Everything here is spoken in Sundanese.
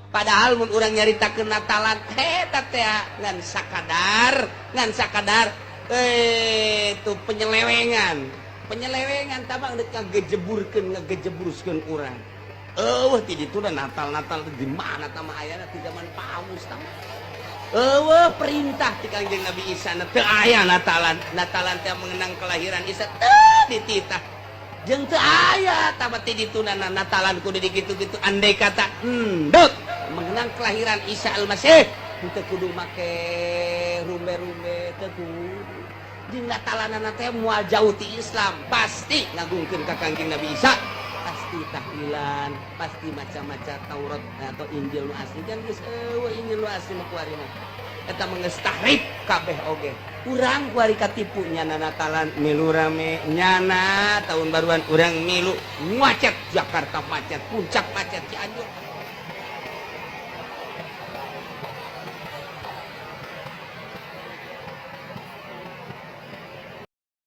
Padahal mun urang nyaritakeun Natalan eta teh ngan sakadar itu penyelewengan, penyelewengan tabang dek ngagejeburkeun, ngagejebruskeun urang. Eueuh ti ditu da Natal-Natal di mana tah mah ayana ti zaman Paus tah mah. Eueuh perintah ti Kangjeng Nabi Isa na teu aya Natalan. Natalan teh mengenang kelahiran Isa teu dititah. Jeung teu aya tah mah ti dituna Natalan kudu dikitu-kitu. Andai kata endek mengenang kelahiran Isa Al-Masih teu kudu make rumbe-rumbe, teu kudu. Jeung Natalanana teh moal jauh ti Islam, pasti ngagungkeun ka Kangjeng Nabi Isa, pasti tahlilan, pasti macam-macam Taurat atau Injil nu asli kan geus eueuh. Injil nu asli mah kuari mah eta mah geus tahrif kabeh oge. Urang kuari katipu, nyana Natalan milu rame, nyana tahun baruan urang milu macet, Jakarta macet, Puncak macet, Cianjur.